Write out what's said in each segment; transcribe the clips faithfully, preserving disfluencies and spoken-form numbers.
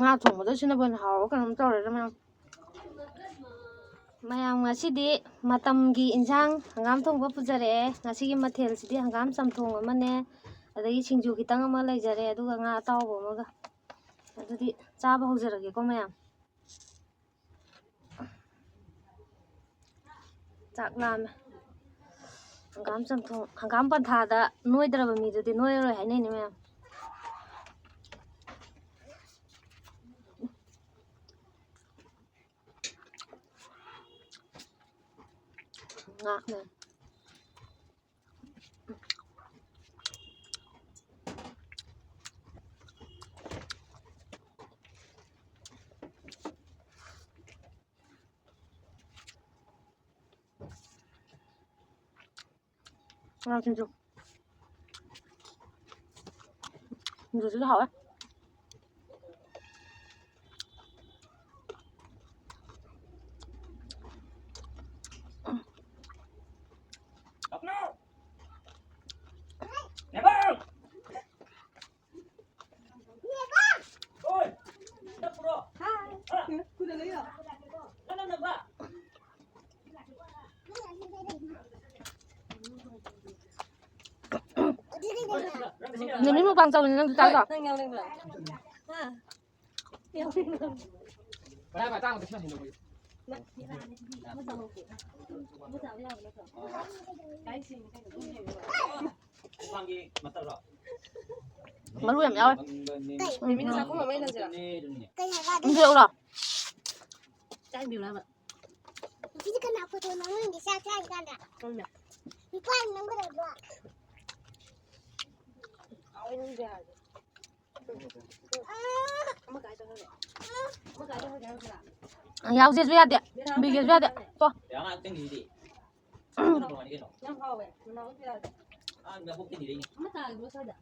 ꯉꯥ ꯊꯣꯡꯕꯗ ꯁꯤꯅꯕꯨ ꯍꯦꯟꯅ ꯍꯥꯎꯔꯕ ꯀꯩꯅꯣꯝ ꯇꯧꯔꯦꯗ, ꯃꯌꯥꯝ꯫ ꯃꯌꯥꯝ, ꯉꯁꯤꯗꯤ ꯃꯇꯝꯒꯤ ꯏꯟꯁꯥꯡ ꯍꯪꯒꯥꯝ ꯊꯣꯡꯕ ꯄꯨꯖꯔꯛꯑꯦ꯫ ꯉꯁꯤꯒꯤ ꯃꯊꯦꯜꯁꯤꯗꯤ ꯍꯪꯒꯥꯝ ꯆꯝꯊꯣꯡ ꯑꯃꯅꯦ, ꯑꯗꯒꯤ ꯁꯤꯡꯖꯨ ꯈꯤꯇꯪ ꯑꯃ ꯂꯩꯖꯔꯦ, ꯑꯗꯨꯒ ꯉꯥ ꯑꯇꯥꯎꯕ ꯑꯃꯒ꯫ ꯑꯗꯨꯗꯤ ꯆꯥꯕ ꯍꯧꯖꯔꯒꯦꯀꯣ, ꯃꯌꯥꯝ꯫ ꯆꯥꯛ ꯂꯥꯝꯃꯦ꯫ ꯍꯪꯒꯥꯝ ꯆꯝꯊꯣꯡ, ꯍꯪꯒꯥꯝ ꯄꯟꯊꯥꯗ ꯅꯣꯏꯗ꯭ꯔꯕ ꯃꯤꯗꯨꯗꯤ ꯅꯣꯏꯔꯔꯣꯏ ꯍꯥꯏꯅꯩꯅꯦ, ꯃꯌꯥꯝ꯫ ꯉꯥ, ꯃꯌꯥꯝ꯫ ꯉꯥ ꯁꯤꯡꯖꯨ꯫ ꯁꯤꯡꯖꯨꯁꯤꯁꯨ ꯍꯥꯎꯋꯦ꯫ ꯅꯨꯃꯤꯠ ꯃꯨꯛꯕꯥꯡ ꯇꯧꯕꯅꯤ ꯅꯪꯁꯨ ꯆꯥꯗ꯭ꯔꯣ? ꯅꯪ ꯌꯥꯎꯅꯤꯡꯕ꯭ꯔꯥ? ꯍꯥ? ꯌꯥꯎꯅꯤꯡꯕ꯭ꯔꯥ? ꯃꯔꯨ ꯌꯥꯝ ꯌꯥꯎꯋꯦ꯫ ꯃꯤꯃꯤꯅ ꯆꯥꯛꯈꯨꯝ ꯑꯃ ꯏꯜꯂꯁꯤꯔꯥ? ꯀꯩ ꯍꯥꯏꯕ? ꯏꯟꯕꯤꯔꯛꯎꯔꯣ? ꯆꯥꯛ ꯏꯟꯕꯤꯔꯨꯔꯕ? ꯁꯤꯗꯤ ꯀꯅꯥ ꯐꯣꯇꯣ ꯅꯝꯃꯤꯅꯣ ꯆꯥꯛ ꯆꯥꯔꯤꯀꯥꯟꯗ? ꯈꯪꯗꯦ꯫ ꯅꯨꯄꯥ ꯅꯝꯒꯗꯕ꯭ꯔꯣ? ꯍꯥꯎꯋꯦ ꯅꯪꯗꯤ ꯍꯥꯏꯔꯗꯤ꯫ ꯑꯃ ꯀꯥꯏ ꯆꯠꯈ꯭ꯔꯒꯦ? ꯑꯃ ꯀꯥꯏ ꯆꯠꯈ꯭ꯔꯒꯦ ꯍꯥꯏꯔꯛꯎꯔꯥ? ꯌꯥꯎꯖꯦꯁꯨ ꯌꯥꯗꯦ, ꯕꯦꯔꯥ ꯕꯤꯒꯦꯁꯨ ꯌꯥꯗꯦ꯫ ꯀꯥꯏ ꯆꯠꯈ꯭ꯔꯒꯦ? ꯇꯣ꯫ ꯌꯥꯝ ꯍꯥꯎꯋꯦ꯫ ꯅꯅꯥꯎ ꯄꯤꯔꯛꯑꯒꯦ꯫ ꯑꯥ, ꯅꯕꯣꯛꯇ ꯅꯤꯔꯛꯏꯅꯦ꯫ ꯑꯃ ꯇꯥꯔꯤꯕꯣ ꯁ꯭ꯋꯥꯏꯗ?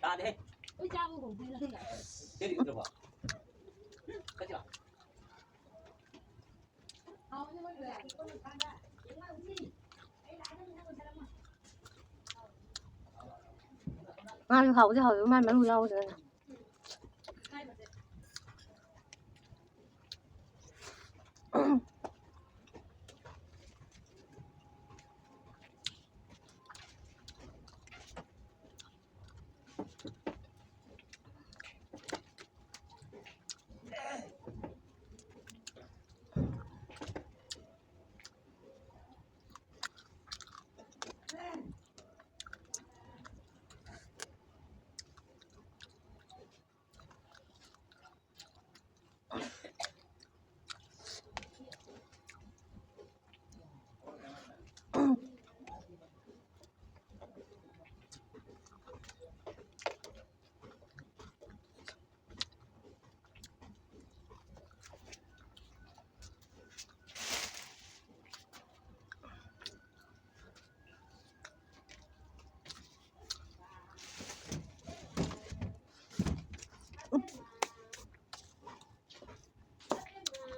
ꯇꯥꯗꯦꯍꯦ꯫ ꯂꯣꯏ ꯆꯥꯕ ꯍꯧꯗ꯭ꯔꯤ ꯅꯪꯅ꯫ ꯆꯦꯗꯤ ꯎꯗ꯭ꯔꯕꯣ? ꯆꯠꯁꯤꯔꯣ? ꯉꯥꯁꯨ ꯍꯥꯎꯗꯤ ꯍꯥꯎꯋꯦ, ꯃꯥꯏ ꯃꯔꯨ ꯌꯥꯎꯕꯗꯨꯅꯅꯦ꯫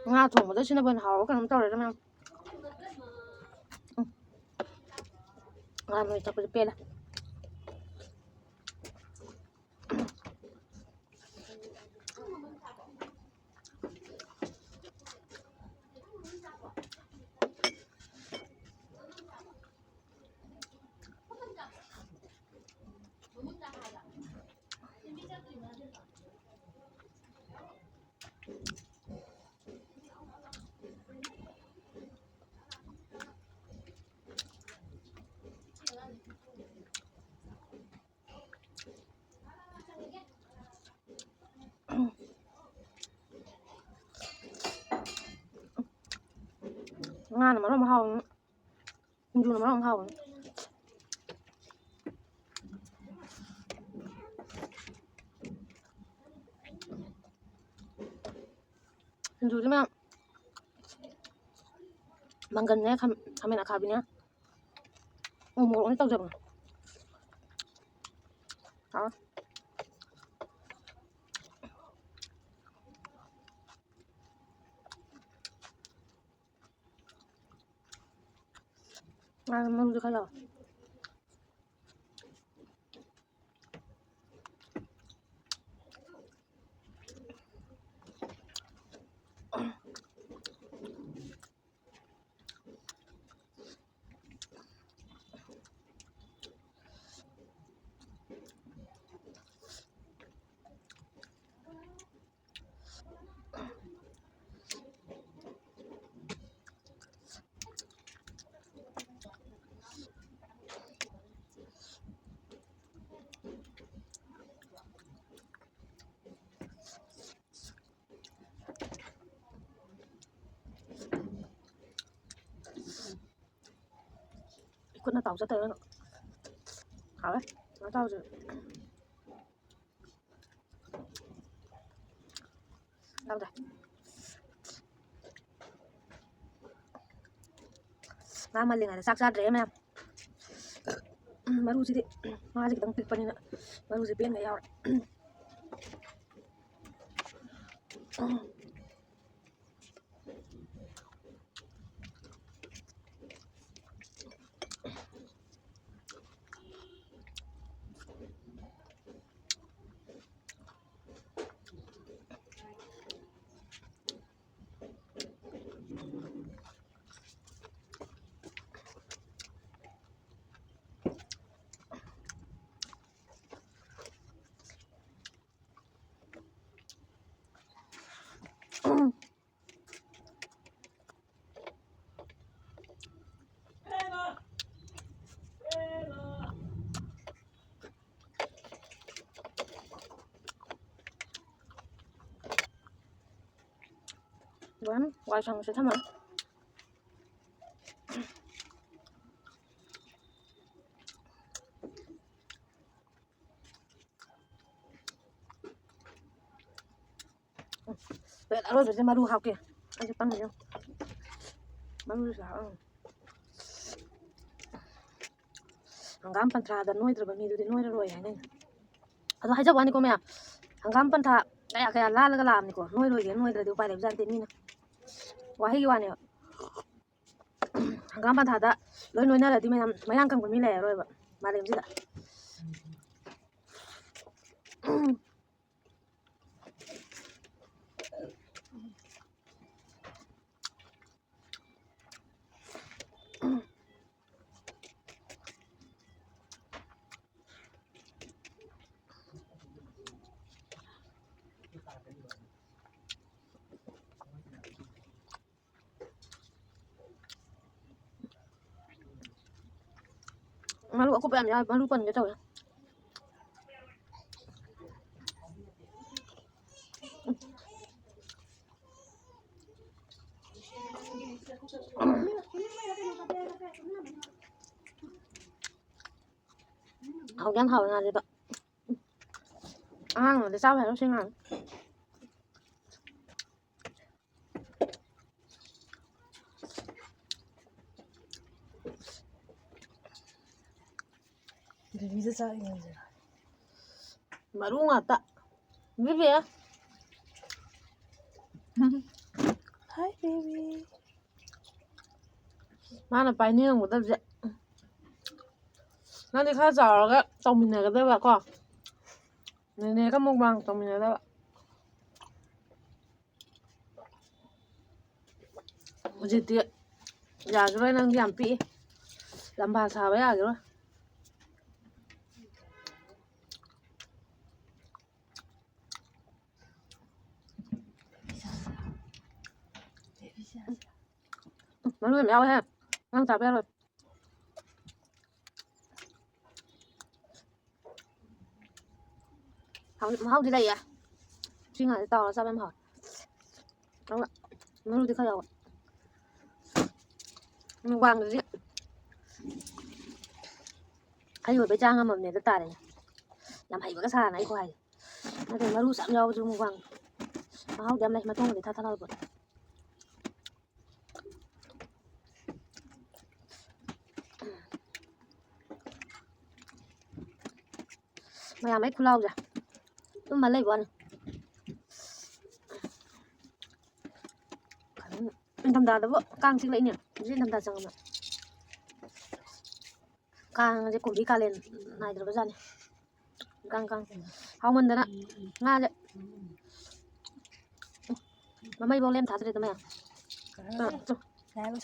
ꯉꯥ ꯊꯣꯡꯕꯗ ꯁꯤꯅꯕꯨ ꯍꯦꯟꯅ ꯍꯥꯎꯕ ꯀꯩꯅꯣꯝ ꯇꯧꯔꯦꯗ, ꯃꯌꯥꯝ꯫ ꯎꯝ꯫ ꯉꯥ ꯃꯔꯣꯏ ꯊꯛꯄꯁꯦ ꯄꯦꯜꯂꯦ꯫ ꯉꯥꯅ ꯃꯔꯣꯟ ꯑꯃ ꯍꯥꯎꯕꯅꯦ, ꯁꯤꯡꯖꯨꯅ ꯃꯔꯣꯟ ꯑꯃ ꯍꯥꯎꯕꯅꯦ꯫ ꯁꯤꯡꯖꯨꯁꯤꯃ ꯃꯪꯒꯟꯅꯦ, ꯈꯥ-, ꯈꯥꯃꯦꯟ ꯑꯈꯥꯕꯤꯅꯦ, ꯎ ꯃꯣꯔꯣꯛꯅꯦ ꯇꯧꯖꯕꯅꯦ꯫ ꯍꯥꯎꯋꯦ꯫ ꯉꯥ ꯃꯔꯨꯁꯨ ꯈꯔ ꯌꯥꯎꯋꯦ꯫ ꯈꯨꯠꯅ ꯇꯥꯎ ꯆꯠꯇꯣꯏꯔꯣ? ꯍꯥꯎꯋꯦ꯫ ꯀꯩꯅꯣ ꯇꯧꯔꯁꯦ꯫ ꯌꯥꯎꯗꯦ꯫ ꯉꯥ ꯃꯜꯂꯤꯉꯩꯗ ꯆꯥꯛ ꯆꯥꯗ꯭ꯔꯦ ꯃꯌꯥꯝ꯫ ꯃꯔꯨꯁꯤꯗꯤ, ꯉꯥꯁꯦ ꯈꯤꯇꯪ ꯄꯤꯛꯄꯅꯤꯅ ꯃꯔꯨꯁꯦ ꯄꯦꯟꯒꯩ ꯌꯥꯎꯔꯦ꯫ ꯂꯣꯏꯔꯦ꯫ ꯋꯥꯏ ꯁꯪꯕꯁꯦ ꯊꯝꯃꯒꯦ꯫ ꯕ꯭ꯔꯦꯗ ꯑꯔꯣꯏꯕꯁꯦ ꯃꯔꯨ ꯍꯥꯞꯀꯦ꯫ ꯑꯩꯁꯦ ꯄꯪꯉꯦ꯫ ꯃꯔꯨꯁꯨ ꯍꯥꯞ-, ꯎꯝ꯫ ꯍꯪꯒꯥꯝ ꯄꯟꯊꯥꯗ ꯅꯣꯏꯗ꯭ꯔꯕ ꯃꯤꯗꯨꯗꯤ ꯅꯣꯏꯔꯔꯣꯏ ꯍꯥꯏꯅꯩ꯫ ꯑꯗꯣ ꯍꯥꯏꯖꯕ ꯋꯥꯅꯤꯀꯣ ꯃꯌꯥꯝ, ꯍꯪꯒꯥꯝ ꯄꯟꯊꯥ ꯀꯌꯥ ꯀꯌꯥ ꯂꯥꯜꯂꯒ ꯂꯥꯛꯑꯕꯅꯤꯀꯣ, ꯅꯣꯏꯔꯣꯏꯒꯦ ꯅꯣꯏꯗ꯭ꯔꯗꯤ ꯎꯄꯥꯏ ꯂꯩꯕꯖꯥꯠ ꯅꯠꯇꯦ ꯃꯤꯅ꯫ ꯋꯥꯍꯩꯒꯤ ꯋꯥꯅꯦꯕ꯫ ꯍꯪꯒꯥꯝ ꯄꯟꯊꯥꯗ ꯂꯣꯏ ꯅꯣꯏꯅꯔꯗꯤ ꯃꯌꯥꯝ ꯃꯌꯥꯡ ꯀꯪꯕ ꯃꯤ ꯂꯩꯔꯔꯣꯏꯕ ꯃꯥꯂꯦꯝꯁꯤꯗ꯫ ꯃꯔꯨ ꯑꯀꯨꯞꯄ ꯌꯥꯝ ꯌꯥꯎꯋꯦ, ꯃꯔꯨ ꯄꯟꯒꯦ ꯇꯧꯋꯦ꯫ ꯍꯥꯎꯗꯤ ꯌꯥꯝ ꯍꯥꯎꯋꯦ ꯉꯥꯁꯦ ꯑꯗꯣ꯫ ꯑꯉꯥꯡꯅꯗꯤ ꯆꯥꯕ ꯍꯩꯔꯣꯏ ꯁꯤ ꯉꯥꯁꯦ꯫ ꯕꯦꯕꯤꯗ ꯆꯥꯛ ꯌꯦꯡꯍꯟꯁꯤꯔ? ꯃꯔꯨ ꯉꯥꯛꯇ꯫ ꯕꯦꯕꯤ꯫ Hi, baby. ꯃꯥꯅ ꯄꯥꯏꯅꯤꯡꯉꯝꯒꯗꯕꯁꯦ꯫ ꯅꯪꯗꯤ ꯈꯔ ꯆꯥꯎꯔꯒ ꯇꯧꯃꯤꯟꯅꯒꯗꯕ ꯀꯣ꯫ ꯅꯦꯅꯦꯒ mukbang ꯇꯧꯃꯤꯟꯅꯒꯗꯕ꯫ ꯍꯧꯖꯤꯛꯇꯤ ꯌꯥꯈꯤꯔꯣꯏ, ꯅꯪꯗꯤ ꯌꯥꯝ ꯄꯤꯛꯏ꯫ ꯂꯝꯕꯥ ꯁꯥꯕ ꯌꯥꯈꯤꯔꯣꯏ꯫ ꯃꯔꯨ ꯌꯥꯝ ꯌꯥꯎꯋꯦꯍꯦ꯫ ꯅꯪ ꯆꯥꯕ ꯌꯥꯔꯣꯏ꯫ ꯍꯥꯎ-, ꯃꯍꯥꯎꯗꯤ ꯂꯩꯌꯦ꯫ ꯁꯤ ꯉꯥꯁꯦ ꯇꯥꯎꯔꯒ ꯆꯥꯕ ꯌꯥꯝ ꯍꯥꯎꯋꯦ꯫ ꯑꯗꯨꯒ ꯃꯔꯨꯗꯤ ꯈꯔ ꯌꯥꯎꯋꯦ꯫ ꯃꯨꯛꯕꯥꯡꯗꯨꯗꯤ ꯍꯩ ꯑꯣꯏꯕꯩ ꯆꯥꯡ ꯑꯃꯃꯝꯅꯦ ꯑꯗꯨ ꯇꯥꯔꯦꯅꯦ꯫ ꯌꯥꯝ ꯍꯩꯕꯒ ꯁꯥꯔꯅ ꯑꯩ ꯈꯨꯍꯥꯏꯁꯦ꯫ ꯅꯠꯇꯦ, ꯃꯔꯨ ꯆꯥꯝ ꯌꯥꯎꯕꯁꯨ ꯃꯨꯛꯕꯥꯡ ꯃꯍꯥꯎꯗꯤ ꯌꯥꯝ ꯂꯩ, ꯃꯇꯣꯡꯗꯤ ꯊꯥ ꯊꯥ ꯂꯥꯎꯕ꯫ ꯃꯌꯥꯝ ꯑꯩ ꯈꯨꯂꯥꯎꯁꯦ ꯑꯗꯨꯝ ꯃꯥ ꯂꯩꯕ ꯋꯥꯅꯤ꯫ ꯅꯤꯡꯊꯝꯊꯥꯗꯕꯨ ꯀꯥꯡ ꯆꯤꯛꯂꯛꯏꯅꯦ꯫ ꯍꯧꯖꯤꯛ ꯅꯤꯡꯊꯝꯊꯥ ꯆꯪꯉꯕ꯫ ꯀꯥꯡꯁꯦ ꯀꯨꯝꯕꯤ ꯀꯥꯂꯦꯟ ꯅꯥꯏꯗ꯭ꯔꯕꯖꯥꯠꯅꯤ꯫ ꯀꯥꯡ ꯀꯥꯡ ꯍꯥꯎꯃꯟꯗꯅ ꯉꯥꯁꯦ ꯃꯃꯩꯐꯥꯎ ꯂꯦꯝ ꯊꯥꯗ꯭ꯔꯦꯗ ꯃꯌꯥꯝ꯫ ꯑ, ꯇꯨ꯫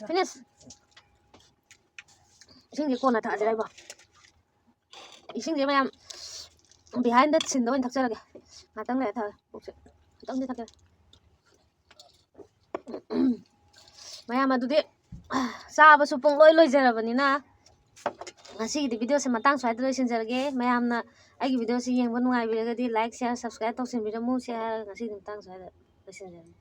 Finish꯫ ꯏꯁꯤꯡꯁꯦ ꯀꯣꯟꯅ ꯊꯛꯑꯁꯤꯔ ꯑꯩꯕꯣ? ꯏꯁꯤꯡꯁꯦ ꯃꯌꯥꯝ behind the scene ꯗ ꯑꯣꯏꯅ ꯊꯛꯆꯔꯒꯦ꯫ ꯉꯥꯛꯇꯪ ꯂꯩꯔ ꯊꯛꯑꯒꯦ꯫ ꯄꯨꯛꯁꯦ ꯈꯤꯇꯪꯗꯤ ꯊꯛꯀꯦ꯫ ꯃꯌꯥꯝ ꯑꯗꯨꯗꯤ ꯆꯥꯕꯁꯨ ꯄꯨꯡꯂꯣꯏ ꯂꯣꯏꯖꯔꯕꯅꯤꯅ ꯉꯁꯤꯒꯤꯗꯤ video ꯁꯦ ꯃꯇꯥꯡ ꯁ꯭ꯋꯥꯏꯗ ꯂꯣꯏꯁꯤꯟꯖꯔꯒꯦ꯫ ꯃꯌꯥꯝꯅ ꯑꯩꯒꯤ video ꯁꯦ ꯌꯦꯡꯕ ꯅꯨꯡꯉꯥꯏꯕꯤꯔꯒꯗꯤ like, share, subscribe ꯇꯧꯁꯤꯟꯕꯤꯔꯝꯃꯨ꯫ ꯁꯤ ꯍꯥꯏꯔꯒ ꯉꯁꯤꯒꯤ ꯃꯇꯥꯡ ꯁ꯭ꯋꯥꯏꯗ ꯂꯣꯏꯁꯤꯟꯖꯔꯒꯦ꯫